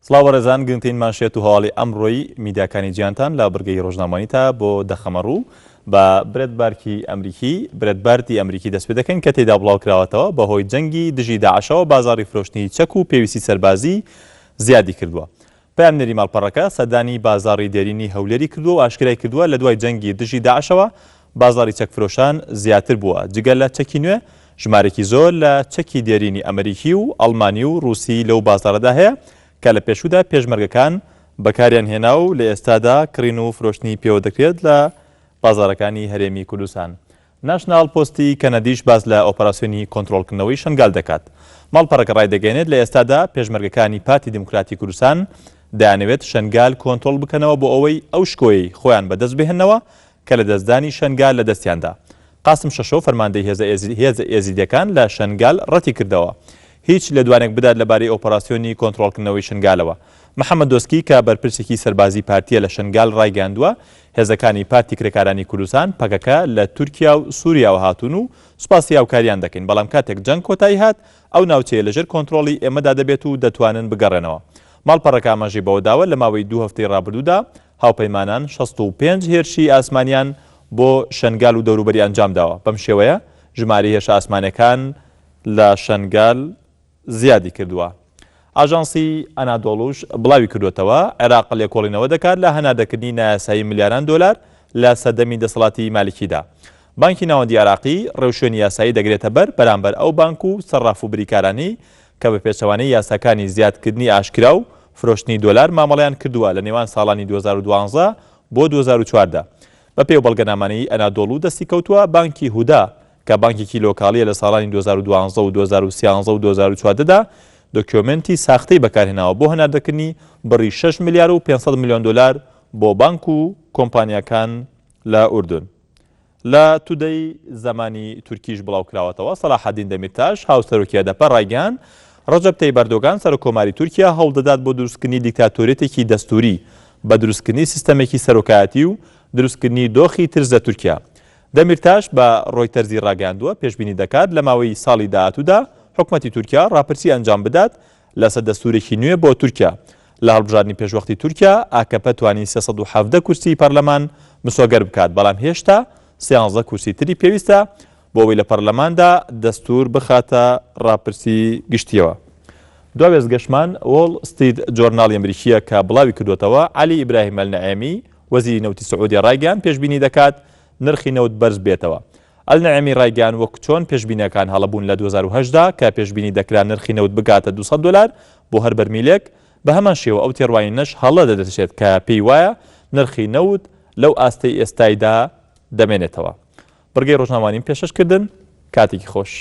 سڵاو بەڕێزان گرنگترین مانشێت و هەواڵی ئەمڕۆی میدیاکانی جیهانتان لە بڕگەی ڕۆژنامەوانی تا بۆ دەخەمە ڕوو بە برێت بارکی ئەمریکی برێت باردی ئەمریکی دەست پێ دەکەین کە تێیدا بڵاو کراوەتەوە بەهۆی جەنگی دژی داعشەوە بازاڕی فرۆشتنی چەک و پێویستی سەربازی زیادی کردووە. پەیامنێری ماڵپەڕەکە سەردانی بازاڕی دێرینی هەولێری کردووە و ئاشکرای کردووە لە دوای جەنگی دژی داعشەوە بازاڕی چەکفرۆشان زیاتر بووە، جگە لە چەکی نوێ، ژمارەیەکی زۆر لە چەکی دێرینی ئەمریکی و ئەڵمانی و ڕووسی لەو بازاڕەدا هەیە کە لە پێشوودا پێشمەرگەکان بەکاریان هێنا و لە ئێستادا کڕین و فرۆشتنی پێوە دەکرێت لە بازاڕەکانی هەرێمی کوردستان. ناشناڵ پۆستی کەنەدیش باس لە ئۆپەراسیۆنی کۆنترۆڵکردنەوەی شەنگال دەکات. ماڵپەڕەکە ڕایدەگەیەنێت لە ئێستادا پێشمەرگەکانی پارتی دیموکراتی کوردستان دەیانەوێت شەنگال کۆنترۆڵ بکەنەوە بۆ ئەوەی ئەو شکۆیەی خۆیان بەدەست بهێننەوە کە لەدەستدانی شەنگال لەدەستیاندا. قاسم شەشۆ فەرماندەی هێزە هێزە ئێزیدیەکان لە شەنگال ڕەتیکردەوە هیچ لێدوانێک بدات لەبارەی ئۆپەراسیۆنی کۆنترۆڵکردنەوەی شنگالەوە. محەمەد دۆسکی کە بەرپرسێکی سەربازی پارتیە لە شەنگال ڕایگەیاندووە، هێزەکانی پارتی کرێکارانی کوردستان، پەکەکە، لە تورکیا و سوریاوە هاتوون و سوپاسی هاوکاریان دەکەین، بەڵام کاتێک جەنگ کۆتایی هات ئەو ناوچەیە لەژێر کۆنترۆڵی ئێمەدا دەبێت و دەتوانن بگەڕێنەوە. ماڵپەڕەکە ئاماژەی بەوەداوە، لە ماوەی دوو هەفتەی ڕابردوودا هاوپەیمانان 65 هێرشی ئاسمانیان بۆ شەنگال و دەوروبەری ئەنجامداوە، بەم شێوەیە ژمارەی هێرشە ئاسمانیەکان لە شەنگال زیادی کردووە. ئاژانسی ئەنادۆڵوش بڵاوی کردووەتەوە، عێراق لێکۆڵینەوە دەکات لە هەناردەکردنی نایاسایی ملیاران دۆلار لە سەردەمی دەسەڵاتی مالکیدا. بانکی ناوەندی عێراقی ڕێوشوێنی یاسایی دەگرێتەبەر بەرامبەر ئەو بانک و سەڕاف و بریکارانەی کە بە پێچەوانەی یاساکانی زیادکردنی ئاشکرا و فرۆشتنی دۆلار مامەڵەیان کردووە لە نێوان ساڵانی 2012 بۆ 2014. بەپێی ئەو بەڵگەنامانەی ئەنادۆڵو دەستی کەوتووە، بانکی هودا کە بانکێکی لۆکاڵییە لە ساڵانی 2012 و 2013 و 2014 دا دۆکیۆمێنتی ساختەی بەکارهێناوە بۆ هەناردەکردنی بڕی شەش ملیار و 500 ملیۆن دۆلار بۆ بانک و کۆمپانیاکان لە ئوردن. لە تودەی زەمانی تورکیش بڵاوکراوەتەوە، سەلاحەدین دەمیرتاش، هاوسەرۆکی هەدەپە ڕایگەیاند، ڕەجەب تەیب ئەردۆگان سەرۆککۆماری تورکیا هەوڵدەدات بۆ دروستکردنی دیکتاتۆریەتێکی دەستووری بە دروستکردنی سیستەمێکی سەرۆکایەتی و دروستکردنی دۆخی ترس لە تورکیا. دەمیرتاش بە ڕۆیتەرزی ڕاگەیاندووە، پێشبینی دەکات لە ماوەی ساڵی داهاتوودا حکومەتی تورکیا ڕاپرسی ئەنجام بدات لەسەر دەستوورێکی نوێ بۆ تورکیا. لە هەڵبژاردنی پێشوەختی تورکیا، ئاکەپە توانی 317 کورسیی پەرلەمان مسۆگەر بکات، بەڵام هێشتا سیانزە کورسی تری پێویستە بۆ ئەوەی لە پەرلەماندا دەستوور بخاتە ڕاپرسی گشتییەوە. دوا وێستگەشمان وۆڵ ستریت جۆرناڵی ئەمریکییە کە بڵاوی کردووەتەوە، عەلی ئیبراهیم ئەلنعێمی، وەزیری نەوتی سعودیە ڕایگەیاند، پێشبینی دەکات نرخی نەوت بەرز بێتەوە. ئەلنعێمی ڕایگەیاند، وەک چۆن پێشبینییەکان هەڵە بوون لە 2008 دا کە پێشبینی دەکرا نرخی نەوت بگاتە 200 دۆلار بۆ هەر بەرمیلێک، بە هەمان شێوە ئەو تێڕوانینەش هەڵە دەردەچێت کە پێی وایە نرخی نەوت لەو ئاستەی ئێستایدا دەمێنێتەوە. بڕگەی ڕۆژنامەوانیم پێشکەش کردن، کاتێکی خۆش.